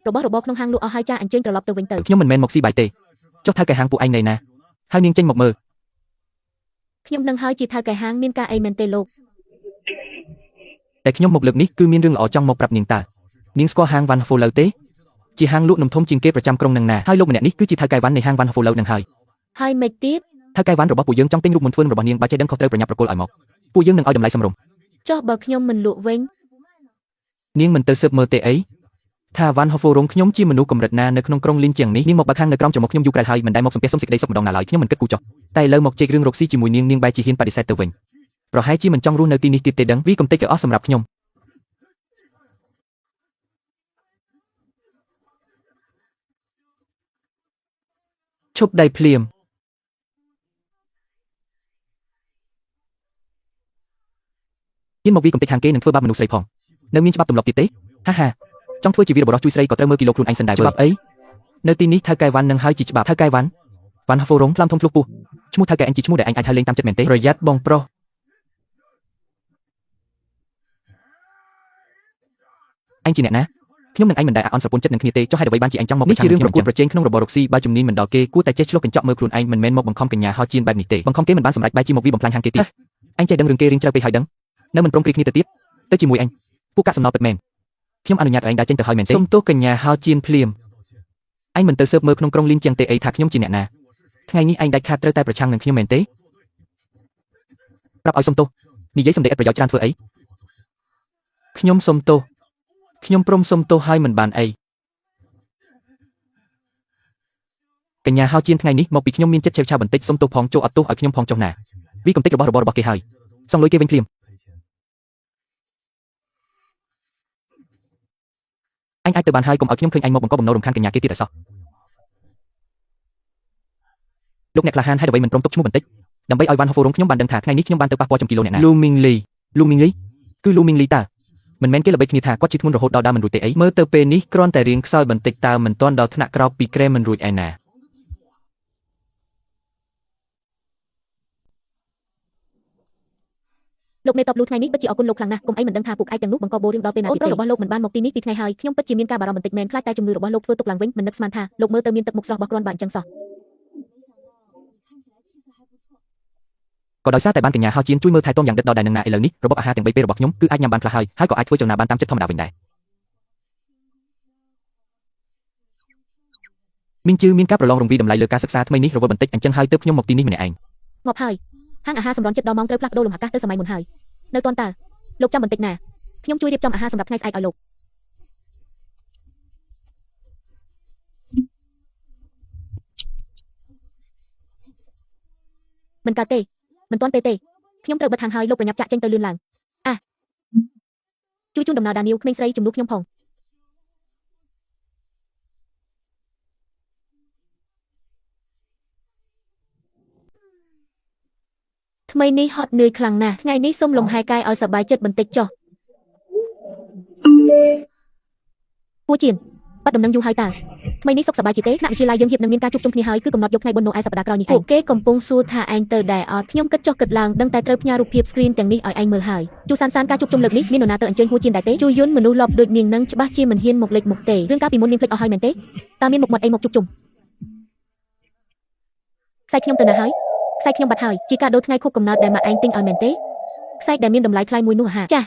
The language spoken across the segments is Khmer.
របស់របរក្នុងហាងលក់អស់ហើយចាអញ្ជើញត្រឡប់ទៅវិញទៅ ខ្ញុំមិនមែនមកស៊ីបាយទេចុះថៅកែហាងពួកឯងនៅណាហើយនាងចេញមកមើល ខ្ញុំនឹងហើយជាថៅកែហាងមានការអីមែនទេលោក តែខ្ញុំមកលើកនេះគឺមានរឿងល្អចង់មកប្រាប់នាងតើនាងស្គាល់ហាងវ៉ាន់ហ្វូឡូវទេជាហាងលក់នំធំជាងគេប្រចាំក្រុងនឹងណាហើយលោកម្នាក់នេះគឺជាថៅកែវ៉ាន់នៃហាងវ៉ាន់ហ្វូឡូវនឹងហើយ ហើយមិនទៀត ថៅកែវ៉ាន់របស់ពួកយើងចង់ទិញរូបមន្តធ្វើនំរបស់នាងបើចេះដឹងខុសត្រូវប្រញាប់ប្រគល់ឲ្យមកពួកយើងនឹងឲ្យតម្លៃសមរម្យ ចុះបើខ្ញុំមិនលក់វិញ នាងមិនទៅស៊ើបមើលទេអីថាវ៉ាន់ហូហ្វូរងខ្ញុំជាមនុស្សកម្រិតណានៅក្នុងក្រុងលីនជាងនេះនាងមកបើកហាងនៅក្រោមច្រមុះខ្ញុំយូរក្រែលហើយមិនដែលមកសំពះសុំសេចក្តីសុខម្ដងណាឡើយខ្ញុំមិនគិតគូចុះតែឥឡូវមកជែករឿងរកស៊ីជាមួយនាងនាងបែរជាហ៊ានបដិសេធទៅវិញប្រហែលជាមិនចង់រស់នៅទីនេះទៀតទេដឹងវីកំទេចឲ្យអស់សម្រាប់ខ្ញុំឈប់ដៃភ្លាមហ៊ានមកវីកំទេចហាងគេនឹងធ្វើបាបមនុស្សស្រីផងនៅមានច្បាប់ទម្លាប់ទៀតទេហាហាចង់ធ្វើជាវីរបុរសជួយស្រីក៏ត្រូវមើលគីឡូខ្លួនឯងសិនដែរច្បាប់អីនៅទីនេះថៅកែវ៉ាន់នឹងហើយជាច្បាប់ថៅកែវ៉ាន់វ៉ាន់ហ្វូរងថ្លំធំភ្លុះពោះឈ្មោះថៅកែអញជាឈ្មោះដែលអញអាចហៅលេងតាមចិត្តមែនទេប្រយ័ត្នបងប្រុសអញជាអ្នកណាខ្ញុំនឹងឯងមិនដែលអន់ស្រពន់ចិត្តនឹងគ្នាទេចុះហេតុអ្វីបានជាអញចង់មកនេះជារឿងប្រកួតប្រជែងក្នុងរបបរកស៊ីបើជំនាញមិនដល់គេគួរតែចេះឆ្លុះកញ្ចក់មើលខ្លួនឯងមិនមែនមកបង្ខំកញ្ញាហោជៀនបែបនេះទេបង្ខំគេមិនបានសម្រេចបែរជាមកវីបំផ្លាញហាងគេទៀតអញចេះដឹងរឿងគេរៀងជ្រៅពេកហើយដឹងនៅមិនព្រមគ្រាគ្នាទៅទៀតទៅជាមួយអញពួកកាក់សំណល់ពិតមែនខ្ញុំអនុញ្ញាតឲ្យឯងដើរចេញទៅហើយមែនទេសុំទោសកញ្ញាហោជៀនភ្លាមឯងមិនទៅស៊ើបមើលក្នុងក្រុងលីនជាងទេអីថាខ្ញុំជាអ្នកណាថ្ងៃនេះឯងដាច់ខាតត្រូវតែប្រឆាំងនឹងខ្ញុំមែនទេប្រាប់ឲ្យសុំទោសនិយាយសម្ដីឥតប្រយោជន៍ច្រើនធ្វើអីខ្ញុំសុំទោសខ្ញុំព្រមសុំទោសហើយមិនបានអីកញ្ញាហៅជៀនថ្ងៃនេះមកពីខ្ញុំមានចិត្តឆេវឆាវបន្តិចសុំទោសផងចូលអត់ទោសឲ្យខ្ញុំផងចុះណាវីកំទេចរបស់របររបស់គេហើយសងលុយគេវិញភ្លាមអញអាចទៅបានហើយកុំឲ្យខ្ញុំឃើញអញមកបង្កបំណុលរំខានកញ្ញាគេទៀតឲ្យសោះលោកអ្នកក្លាហានហេតុអ្វីមិនព្រមទុកឈ្មោះបន្តិចដើម្បីឲ្យវ៉ាន់ហូហ្វូរងខ្ញុំបានដឹងថាថ្ងៃនេះខ្ញុំបានទៅប៉ះពាល់ចំគីឡូអ្នកណាលូមីងលីលូមីងលីគឺលូមីងលីតើមិនមែនគេល្បីគ្នាថាគាត់ជាធ្ងន់រហូតដល់ដើមមិនរួចទេអីមើលទៅពេលនេះគ្រាន់តែរៀងខ្សោយបន្តិចតើមិនទាន់ដល់ថ្នាក់ក្រោកពីក្រែមិនរួចឯណា លោកមេតបលូថ្ងៃនេះពិតជាអរគុណលោកខ្លាំងណាស់កុំអីមិនដឹងថាពួកឯងទាំងនោះបង្កបោរឿងដល់ពេលណាទៀតទេអូនប្រុសរបស់លោកមិនបានមកទីនេះពីថ្ងៃហើយខ្ញុំពិតជាមានការបារម្ភបន្តិចមែនខ្លាចតែជំងឺរបស់លោកធ្វើទុកឡើងវិញមិននឹកស្មានថាលោកមើលទៅមានទឹកមុខស្រស់បោះគ្រាន់បើអញ្ចឹងសោះ ក៏ដោយសារតែបានកញ្ញាហៅជៀនជួយមើលថែទាំយ៉ាងដិតដល់ដែរនឹងណាឥឡូវនេះរបបអាហារទាំង3ពេលរបស់ខ្ញុំគឺអាចញ៉ាំបានខ្លះហើយហើយក៏អាចធ្វើចលនាបានតាមចិត្តធម្មតាវិញដែរមីងជឺមានការប្រឡងរំវីតម្លៃលើការសិក្សាថ្មីនេះរវល់បន្តិចអញ្ចឹងហើយទើបខ្ញុំមកទីនេះម្នាក់ឯង ងាប់ហើយហាងអាហារសម្រន់ចិត្តដល់ម៉ោងត្រូវផ្លាស់ប្ដូរលំអាកាសទៅសម័យមុនហើយនៅតន់តើលោកចាំបន្តិចណាខ្ញុំជួយរៀបចំអាហារសម្រាប់ថ្ងៃស្អែកឲ្យលោកមិនកើតទេមិនទាន់ពេលទេខ្ញុំត្រូវបិទហាងហើយលោកប្រញាប់ចាក់ចេញទៅលឿនឡើងអាជួយជូនដំណើរដានីវក្មេងស្រីជំនួសខ្ញុំផងថ្មីនេះហត់នឿយខ្លាំងណាស់ថ្ងៃនេះសូមលំហែកាយឲ្យសប្បាយចិត្តបន្តិចចុះពូជៀនបាត់ដំណឹងយូរហើយតើថ្មីនេះសុខសប្បាយជាទេថ្នាក់វិទ្យាល័យយើងហៀបនឹងមានការជួបជុំគ្នាហើយគឺកំណត់យកថ្ងៃបុណ្យណូអែលសប្តាហ៍ក្រោយនេះឯងពួកគេកំពុងសួរថាឯងទៅដែរអត់ខ្ញុំគិតចុះគិតឡើងដឹងតែត្រូវផ្ញើរូបភាព screen ទាំងនេះឲ្យឯងមើលហើយជួសានសានការជួបជុំលើកនេះមាននរណាទៅអញ្ជើញហួជៀនដែរទេជួយុនមនុស្សលបដូចនាងនឹងច្បាស់ជាមិនហ៊ានមកលេចមុខទេរឿងកាលពីមុននាងភ្លេចអស់ហើយមែនទេតើមានមុខមាត់អីមកជួបជុំខ្សែខ្ញុំទៅណាហើយខ្សែខ្ញុំបាត់ហើយជាការដូរថ្ងៃខួបកំណើតដែលម៉ាក់ឯងទិញឲ្យមែនទេខ្សែដែលមានតម្លៃថ្លៃមួយនោះហាចាស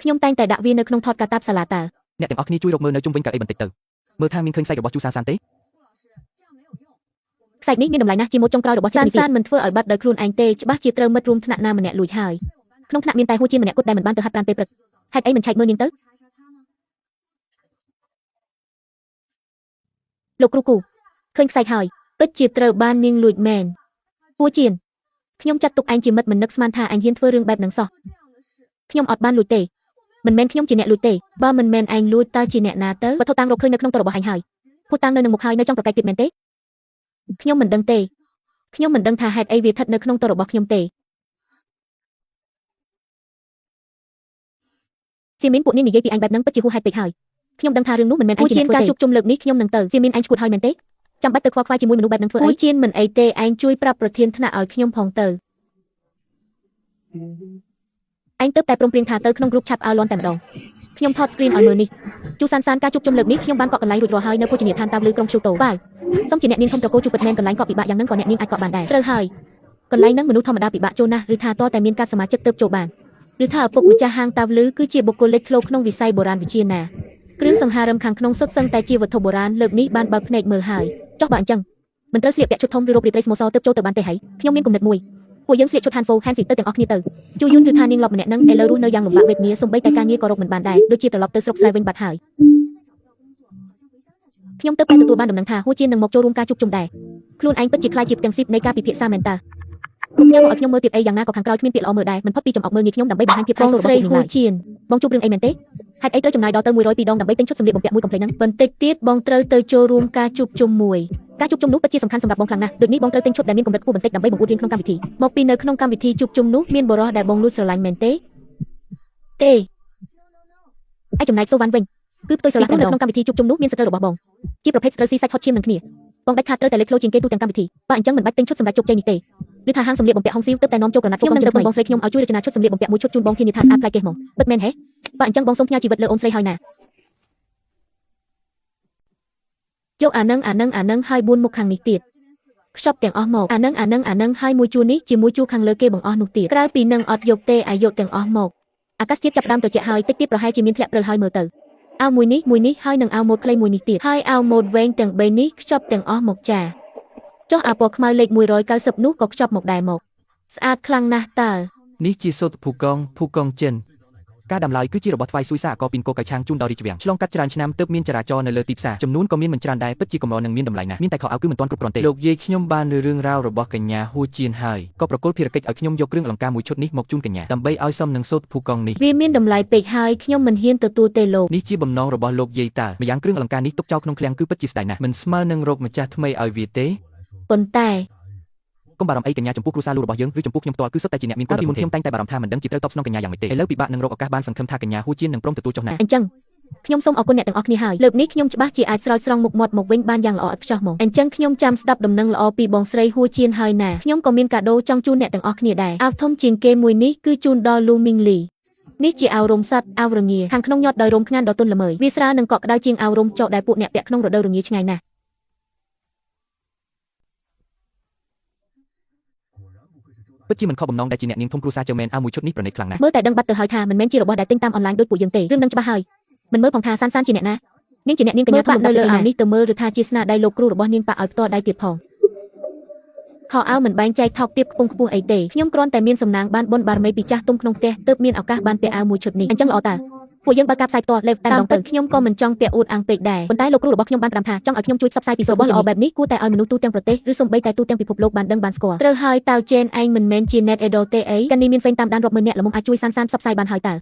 ់ខ្ញុំតែងតែដាក់វានៅក្នុងថតកាតាបសាឡាតើ អ្នកទាំងអស់គ្នាជួយរកមើលនៅជុំវិញកៅអីបន្តិចទៅមើលថាមានឃើញសាច់របស់ជូសាសានទេ ខ្សែនេះមានតម្លៃណាស់ជាម៉ូតចុងក្រោយរបស់សានសានមិនធ្វើឲ្យបាត់ដោយខ្លួនឯងទេច្បាស់ជាត្រូវមិត្តរួមថ្នាក់ណាម្នាក់លួចហើយក្នុងថ្នាក់មានតែហួជាម្នាក់គត់ដែលមិនបានទៅហាត់ប្រាណពេលព្រឹកហេតុអីមិនឆែកមើលនាងទៅលោកគ្រូគូឃើញខ្សែហើយពិតជាត្រូវបាននាងលួចមែនហួជានខ្ញុំចាត់ទុកឯងជាមិត្តមិននឹកស្មានថាឯងហ៊ានធ្វើរឿងបែបហ្នឹងសោះខ្ញុំអត់បានលួចទេមិនមែនខ្ញុំជាអ្នកលួចទេបើមិនមែនឯងលួចតើជាអ្នកណាទៅវត្ថុតាំងរកឃើញនៅក្នុងតរបស់ឯងហើយភូតតាំងនៅនឹងមុខហើយនៅចង់ប្រកែកទៀតមែនទេខ្ញុំមិនដឹងទេខ្ញុំមិនដឹងថាហេតុអីវាស្ថិតនៅក្នុងតរបស់ខ្ញុំទេសៀមីនពួកនាងនិយាយពីអញបែបហ្នឹងពិតជាហួសហេតុពេកហើយខ្ញុំដឹងថារឿងនោះមិនមែនឯងជាអ្នកធ្វើទេការជួបជុំលើកនេះខ្ញុំនឹងទៅសៀមីនឯងឈួតហើយមែនទេចាំបាច់ទៅខ្វល់ខ្វាយជាមួយមនុស្សបែបហ្នឹងធ្វើអីជៀនមិនអីទេឯងជួយប្រាប់ប្រធានថ្នាក់ឲ្យខ្ញុំផងទៅឯងទៅតែព្រមព្រៀងថាទៅក្នុងក្រុមឆាត់ឲ្យលន់តែម្ដង ខ្ញុំថត screen ឲ្យមើលនេះជូសានសានការជួបជុំលើកនេះខ្ញុំបានកក់កន្លែងរួចរាល់ហើយនៅភោជនីយដ្ឋានតាមលឺក្រុងឈូតូបាទសូមជាអ្នកនាងធំត្រកូលជូពិតមែនកន្លែងកក់ពិបាកយ៉ាងហ្នឹងក៏អ្នកនាងអាចកក់បានដែរត្រូវហើយកន្លែងហ្នឹងមនុស្សធម្មតាពិបាកចូលណាស់ឬថាតតែមានកាតសមាជិកទើបចូលបានឬថាឪពុកម្ចាស់ហាងតាវលឺគឺជាបុគ្គលលេចធ្លោក្នុងវិស័យបុរាណវិទ្យាណាគ្រឿងសង្ហារឹមខាងក្នុងសុទ្ធសឹងតែជាវត្ថុបុរាណលើកនេះបានបើកភ្នែកមើលហើយចុះបើអញ្ចឹងមិនត្រូវស្លៀកពាក់ឈុតធំឬរោបរាត្រីស្មោសរទើបចូលទៅបានទេហីខ្ញុំមានគំនិតមួយពួកយើងស្លៀកឈុតហានហ្វូហានហ្វីទៅទាំងអស់គ្នាទៅជូយុនឬថានាងលប់ម្នាក់នឹងឥឡូវរស់នៅយ៉ាងលំបាកវេទនាសូម្បីតែការងារក៏រកមិនបានដែរដូចជាត្រឡប់ទៅស្រុកស្រែវិញបាត់ហើយខ្ញុំទៅតែទទួលបានដំណឹងថាហួជាននឹងមកចូលរួមការជួបជុំដែរខ្លួនឯងពិតជាខ្លាចជាផ្ទាំងស៊ីបនៃការពិភាក្សាមែនតើគុំញ៉ាំមកឲ្យខ្ញុំមើលទៀតអីយ៉ាងណាក៏ខាងក្រោយគ្មានពាក្យល្អមើលដែរមិនផុតពីចំអកមើលងាយខ្ញុំដើម្បីបង្ហាញភាពហៃសូរបស់ពួកនាងឡើយជៀនបងជួបរឿងអីមែនទេហេតុអីត្រូវចំណាយដល់ទៅ102ដងដើម្បីទិញឈុតសម្លៀកបំពាក់មួយកំភ្លេងហ្នឹងបន្តិចទៀតបងត្រូវទៅចូលរួមការជួបជុំមួយការជួបជុំនោះពិតជាសំខាន់សម្រាប់បងខ្លាំងណាស់ដូចនេះបងត្រូវទិញឈុតដែលមានកម្រិតខ្ពស់បន្តិចដើម្បីបង្អួតរាងក្នុងកម្មវិធីមកពីនៅក្នុងកម្មវិធីជួបជុំនោះមានបុរសដែលបងលួចស្រឡាញ់មែនទេទេឯចំណែកសូវ៉ាន់វិញគឺផ្ទុយស្រឡះនៅក្នុងកម្មវិធីជួបជុំនោះមានសត្រូវរបស់បងជាប្រភេទស្រូវស៊ីសាច់ហុតឈាមនឹងគ្នាបងដាច់ខាតត្រូវតែលេចធ្លោជាងគេទូទាំងកម្មវិធីបើអញ្ចឹងមិនបាច់ទិញឈុតសម្រាប់ជោគជ័យនេះទេឬថាហាងសម្លៀកបំពាក់ហុងស៊ីវទើបតែនាំចូលក្រណាត់ហ្វូកុងជិតបងស្រីខ្ញុំឲ្យជួយរចនាឈុតសម្លៀកបំពាក់មួយឈុតជូនបងធានាថាស្អាតប្លែកគេហ្មងពិតមែនហេបើអញ្ចឹងបងសូមផ្ញើជីវិតលើអូនស្រីហើយណាយកអានឹងអានឹងអានឹងហើយ4មុខខាងនេះទៀតខ្ចប់ទាំងអស់មកអានឹងអានឹងអានឹងហើយមួយជួរនេះជាមួយជួរខាងលើគេបង្អស់នោះទៀតក្រៅពីនឹងអត់យកទេអាយកទាំងអស់មកអាកាសធាតុចាប់ដើមត្រជាក់ហើយតិចទៀតប្រហែលជាមានធ្លាក់ព្រិលហើយមើលទៅអាវមួយនេះមួយនេះហើយនឹងអាវម៉ូតខ្លីមួយនេះទៀតហើយអាវម៉ូតវែងទាំង3នេះខ្ចប់ទាំងអស់មកចាចុះអាពណ៌ខ្មៅលេខ190នោះក៏ខ្ចប់មកដែរមកស្អាតខ្លាំងណាស់តើ នេះជាសូត្រភូកងភូកងចិនការដំឡើយគឺជារបស់ថ្វាយស៊ួយសាអកពីនកកៅឆាងជូនដល់រាជវាំងឆ្លងកាត់ច្រើនឆ្នាំទើបមានចរាចរណ៍នៅលើទីផ្សារចំនួនក៏មានមិនច្រើនដែរពិតជាកម្រនឹងមានតម្លៃណាស់មានតែខោអាវគឺមិនទាន់គ្រប់គ្រាន់ទេលោកយាយខ្ញុំបានលើរឿងរ៉ាវរបស់កញ្ញាហួជៀនហើយក៏ប្រគល់ភារកិច្ចឲ្យខ្ញុំយកគ្រឿងអលង្ការមួយឈុតនេះមកជូនកញ្ញាដើម្បីឲ្យសមនឹងសូត្រភូកងនេះ វាមានតម្លៃពេកហើយខ្ញុំមិនហ៊ានទទួលទេលោក នេះជាបំណងរបស់លោកយាយតាម្យ៉ាងគ្រឿងអលង្ការនេះទុកចោលក្នុងឃ្លាំងគឺពិតជាស្ដាយណាស់មិនស្មើនឹងរកម្ចាស់ថ្មីឲ្យវាទេ ប៉ុន្តែ កុំបារម្ភអីកញ្ញាចំពោះគ្រួសារលូរបស់យើងឬចំពោះខ្ញុំផ្ទាល់គឺសុទ្ធតែជាអ្នកមានគុណពីមុនខ្ញុំតែងតែបារម្ភថាមិនដឹងជាត្រូវតបស្នងកញ្ញាយ៉ាងម៉េចទេឥឡូវពិបាកនឹងរកឱកាសបានសង្ឃឹមថាកញ្ញាហួជៀននឹងព្រមទទួលចុះណា អញ្ចឹងខ្ញុំសូមអរគុណអ្នកទាំងអស់គ្នាហើយលើកនេះខ្ញុំច្បាស់ជាអាចស្រោចស្រង់មុខមាត់មកវិញបានយ៉ាងល្អឥតខ្ចោះមកអញ្ចឹងខ្ញុំចាំស្ដាប់ដំណឹងល្អពីបងស្រីហួជៀនហើយណាខ្ញុំក៏មានកាដូចង់ជូនអ្នកទាំងអស់គ្នាដែរអាវធំជាងគេមួយនេះគឺជូនដល់លូមីងលីនេះជាអាវរោមសត្វអាវរងាខាងក្នុងញាត់ដោយរោមខ្ងានដ៏ទន់ល្មើយវាស្រាលនិងកក់ក្ដៅជាងអាវរោមចកដែលពួកអ្នកពាក់ក្នុងរដូវរងាឆ្ងាយណាស់ ពិតជាមិនខកបំណងដែលជាអ្នកនាងធំគ្រួសារចៅមែនអាវមួយឈុតនេះប្រណិតខ្លាំងណាស់ មើលតែដឹងបាត់ទៅហើយថាមិនមែនជារបស់ដែលទិញតាមអនឡាញដូចពួកយើងទេរឿងនឹងច្បាស់ហើយមិនមើលផងថាសានសានជាអ្នកណានាងជាអ្នកនាងកញ្ញាធំនៅលើអាវនេះទៅមើលឬថាជាស្នាដៃលោកគ្រូរបស់នាងប៉ាក់ឲ្យផ្ទាល់ដៃទៀតផងខោអាវមិនបែងចែកថោកទាបខ្ពង់ខ្ពស់អីទេខ្ញុំគ្រាន់តែមានសំណាងបានបុណ្យបារមីពីចាស់ទុំក្នុងផ្ទះទើបមានឱកាសបានពាក់អាវមួយឈុតនេះអញ្ចឹងល្អតើពួកយើងបើកការផ្សាយផ្ទាល់លេវតែម្ដងទៅខ្ញុំក៏មិនចង់ពាក់អួតអាងពេកដែរប៉ុន្តែលោកគ្រូរបស់ខ្ញុំបានផ្ដាំថាចង់ឲ្យខ្ញុំជួយផ្សព្វផ្សាយពីរបស់ល្អបែបនេះគួរតែឲ្យមនុស្សទូទាំងប្រទេសឬសូម្បីតែទូទាំងពិភពលោកបានដឹងបានស្គាល់ត្រូវហើយតៅជេនឯងមិនមែនជា net idol ទេអីកានេះមានហ្វេនតាមដានរាប់ម៉ឺនអ្នកល្មមអាចជួយសានសានផ្សព្វផ្សាយបានហើយតើ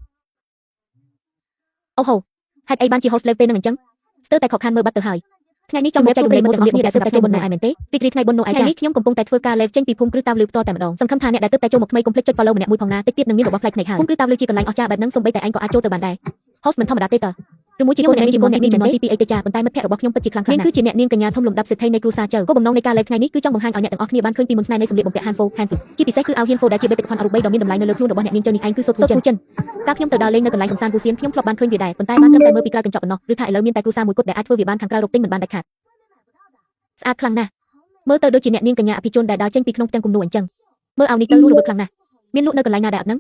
អូហូហេតុអីបានជា host លេវពេលនឹងអញ្ចឹងស្ទើរតែខកខានមើលបាត់ទៅហើយថ្ងៃនេះចង់មកចែករំលែកមុខសម្លៀកបំពាក់ដែលទើបតែចូលបុណ្យណូអែមែនទេរីករាយថ្ងៃបុណ្យណូអែចានេះខ្ញុំកំពុងតែធ្វើការលេវចេញពីភូមិគ្រឹះតាវលឺផ្ទាល់តែម្ដងសង្ឃឹមថាអ្នកដែលទើបតែចូលមកថ្មីកុំភ្លេចចុច follow ម្នាក់មួយផងណាតិចទៀតនឹងមានរបស់ប្លែកភ្នែកហើយភូមិគ្រឹះតាវលឺជាកន្លែងអស្ចារ្យបែបហ្នឹងសូម្បីតែឯងក៏អាចចូលទៅបានដែរ host មិនធម្មតាទេតើឬមួយជាកូនអ្នកមានជាកូនអ្នកមានជំនាន់ទី2អីទេចាប៉ុន្តែមិត្តភក្តិរបស់ខ្ញុំពិតជាខ្លាំងខ្លាំងណាស់គឺជាអ្នកនាងកញ្ញាធំលំដាប់សេដ្ឋីនៃគ្រួសារចៅគោលបំណងនៃការលេវថ្ងៃនេះគឺចង់បង្ហាញឲ្យអ្នកទាំងអស់គ្នាបានឃើញពីមន្តស្នេហ៍នៃសម្លៀកបំពាក់ហានហ្វូហានហ្វីជាពិសេសគឺអាវហ៊ានហ្វូដែលជាបេតិកភណ្ឌអរូបីដ៏មានតម្លៃនៅលើខ្លួនរបស់អ្នកនាងចៅនេះឯងគឺសូត្រពូចិនកាលខ្ញុំទៅដើរលេងនៅកន្លែងកម្សាន្តពូសៀនខ្ញុំធ្លាប់បានឃើញវាដែរប៉ុន្តែបានត្រឹមតែមើលពីក្រៅកញ្ចក់ប៉ុណ្ណោះឬថាឥឡូវមានតែគ្រួសារមួយគត់ដែលអាចធ្វើវាបានខាងក្រៅរកទិញមិនបានដាច់ខាតស្អាតខ្លាំងណាស់មើលទៅដូចជាអ្នកនាងកញ្ញាអភិជនដែលដើរចេញពីក្នុងផ្ទាំងគំនូអញ្ចឹងមើលអាវនេះទៅរស់រវើកខ្លាំងណាស់មានលក់នៅកន្លែងណាដែរអត់ហ្នឹង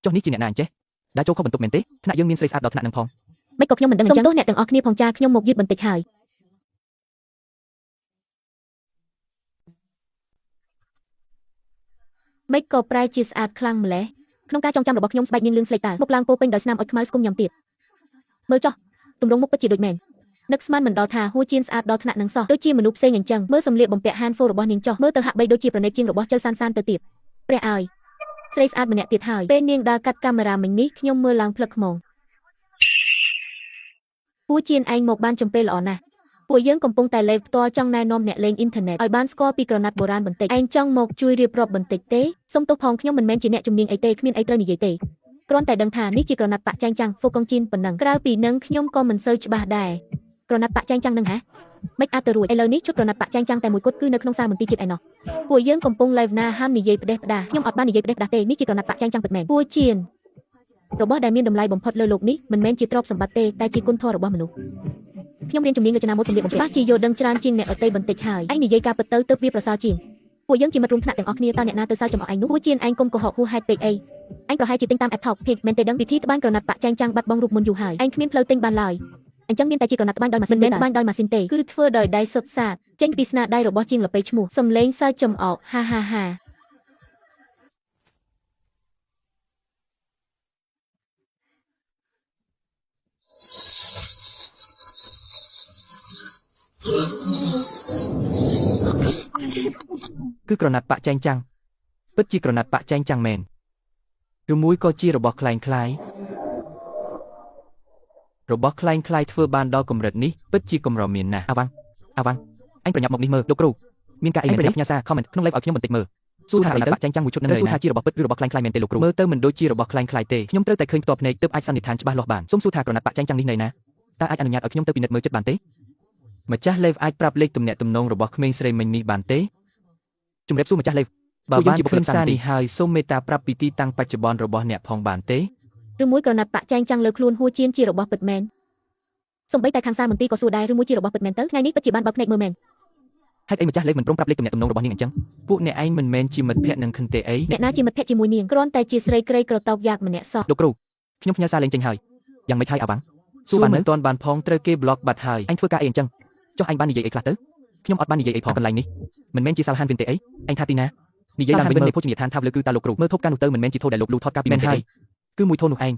ចុះនេះជាអ្នកណាអញ្ចេះដែលចូលខុសបន្ទប់មែនទេថ្នាក់យើងមានស្រីស្អាតដល់ថ្នាក់នឹងផង មិនក៏ខ្ញុំមិនដឹងអញ្ចឹងសុំទោសអ្នកទាំងអស់គ្នាផងចាខ្ញុំមកយឺតបន្តិចហើយមិនក៏ប្រែជាស្អាតខ្លាំងម្លេះក្នុងការចងចាំរបស់ខ្ញុំស្បែកនាងលឿងស្លេកតើមុខឡើងពោពេញដោយស្នាមអុចខ្មៅស្គមញ៉ាំទៀតមើលចុះទម្រង់មុខពិតជាដូចមែននឹកស្មានមិនដល់ថាហួជៀនស្អាតដល់ថ្នាក់នឹងសោះដូចជាមនុស្សផ្សេងអញ្ចឹងមើលសម្លៀកបំពាក់ហានហ្វូរបស់នាងចុះមើលទៅហាក់បីដូចជាប្រណិតជាងរបស់ចៅសានសានទៅទៀតព្រះអើយស្រីស្អាតម្នាក់ទៀតហើយពេលនាងដើរកាត់កាមេរ៉ាមិញនេះខ្ញុំមើលឡើងភ្លឹកខ្មង ពូជៀនឯងមកបានចំពេលល្អណាស់ពួកយើងកំពុងតែលេបផ្ទាល់ចង់ណែនាំអ្នកលេងអ៊ីនធឺណិតឲ្យបានស្គាល់ពីក្រណាត់បុរាណបន្តិចឯងចង់មកជួយរៀបរាប់បន្តិចទេសូមទោសផងខ្ញុំមិនមែនជាអ្នកជំនាញអីទេគ្មានអីត្រូវនិយាយទេគ្រាន់តែដឹងថានេះជាក្រណាត់ប៉ាក់ចែងចាំងហ្វូកុងជីនប៉ុណ្ណឹងក្រៅពីនឹងខ្ញុំក៏មិនសូវច្បាស់ដែរក្រណាត់ប៉ាក់ចែងចាំងនឹងហ៎ មិនអាចទៅរួចឥឡូវនេះឈុតក្រណាត់ប៉ាក់ចែងចាំងតែមួយគត់គឺនៅក្នុងសាលមន្ទីរជាតិឯណោះពួកយើងកំពុង live ណាហាមនិយាយផ្ដេសផ្ដាសខ្ញុំអត់បាននិយាយផ្ដេសផ្ដាសទេនេះជាក្រណាត់ប៉ាក់ចែងចាំងពិតមែនពួកជៀនរបស់ដែលមានតម្លៃបំផុតលើលោកនេះមិនមែនជាទ្រព្យសម្បត្តិទេតែជាគុណធម៌របស់មនុស្សខ្ញុំរៀនជំនាញរចនាម៉ូដសម្លៀកបំពាក់ច្បាស់ជាយល់ដឹងច្រើនជាងអ្នកដទៃបន្តិចហើយឯងនិយាយការពិតទៅទើបវាប្រសើរជាងពួកយើងជាមិត្តរួមថ្នាក់ទាំងអស់គ្នាតើអ្នកណាទៅសើចចំអកឯងនោះពួកជៀនឯងកុំកុហកហួសហេតុពេកអីឯងប្រហែលជាទិញតាម app ថោកភិកមែនទេដឹងវិធីត្បាញក្រណាត់ប៉ាក់ចែងចាំងបាត់បង់រូបមន្តយូរហើយឯងគ្មានផ្លូវទិញបានឡើយអញ្ចឹងមានតែជាក្រណាត់ត្បាញដោយម៉ាស៊ីនមិនមែនត្បាញដោយម៉ាស៊ីនទេគឺធ្វើដោយដៃសុទ្ធសាធចេញពីស្នាដៃរបស់ជាងល្បីឈ្មោះសំលេងសើចចំអកហាហាហា គឺក្រណាត់ប៉ាក់ចែងចាំងពិតជាក្រណាត់ប៉ាក់ចែងចាំងមែនឬមួយក៏ជារបស់ក្លែងក្លាយរបស់ក្លែងក្លាយធ្វើបានដល់កម្រិតនេះពិតជាកម្រមានណាស់អាវ៉ាំងអាវ៉ាំងអញប្រញាប់មកនេះមើលលោកគ្រូមានការអីមែនទេផ្ញើសារ comment ក្នុង live ឲ្យខ្ញុំបន្តិចមើលសួរថាក្រណាត់ប៉ាក់ចែងចាំងមួយឈុតនឹងសួរថាជារបស់ពិតឬរបស់ក្លែងក្លាយមែនទេលោកគ្រូមើលទៅមិនដូចជារបស់ក្លែងក្លាយទេខ្ញុំត្រូវតែឃើញផ្ទាល់ភ្នែកទើបអាចសន្និដ្ឋានច្បាស់លាស់បានសូមសួរថាក្រណាត់ប៉ាក់ចែងចាំងនេះនៅណាតើអាចអនុញ្ញាតឲ្យខ្ញុំទៅពិនិត្យមើលចិត្តបានទេម្ចាស់ live អាចប្រាប់លេខទំនាក់ទំនងរបស់ក្មេងស្រីមិញនេះបានទេជំរាបសួរម្ចាស់ live បើបានឃើញសារនេះហើយសូមមេត្តាប្រាប់ពីទីតាំងបច្ចុប្បន្នរបស់អ្នកផងបានទេ ឬមួយក្រណាត់ប៉ាក់ចែងចាំងលើខ្លួនហួជានជារបស់ពិតមែនសំបីតែខាងសាលមន្ទីរក៏សួរដែរឬមួយជារបស់ពិតមែនទៅថ្ងៃនេះពិតជាបានបើកភ្នែកមើលមែន ហេតុអីម្ចាស់លេខមិនព្រមប្រាប់លេខទំនាក់ទំនងរបស់នាងអញ្ចឹងពួកអ្នកឯងមិនមែនជាមិត្តភក្តិនឹងខិនទេអី អ្នកណាជាមិត្តភក្តិជាមួយនាងគ្រាន់តែជាស្រីក្រីក្រតោកយ៉ាកម្នាក់សោះ លោកគ្រូខ្ញុំផ្ញើសារលេងចេញហើយយ៉ាងម៉េចហើយអាវ៉ាំងសួរបានមិនទាន់បានផងត្រូវគេប្លុកបាត់ហើយអញធ្វើការអីអញ្ចឹងចុះអញបាននិយាយអីខ្លះទៅខ្ញុំអត់បាននិយាយអីផងកន្លែងនេះមិនមែនជាសាលហានវិនទេអីអញថាទីណានិយាយឡើងវិញនៃភោជនីយដ្ឋានថាលើគឺតាលោកគ្រូមើលធប់ការនោះទៅមិនមែនជាធោដែលលោកលូថតការពីមែនហើយគឺមួយធោនោះឯង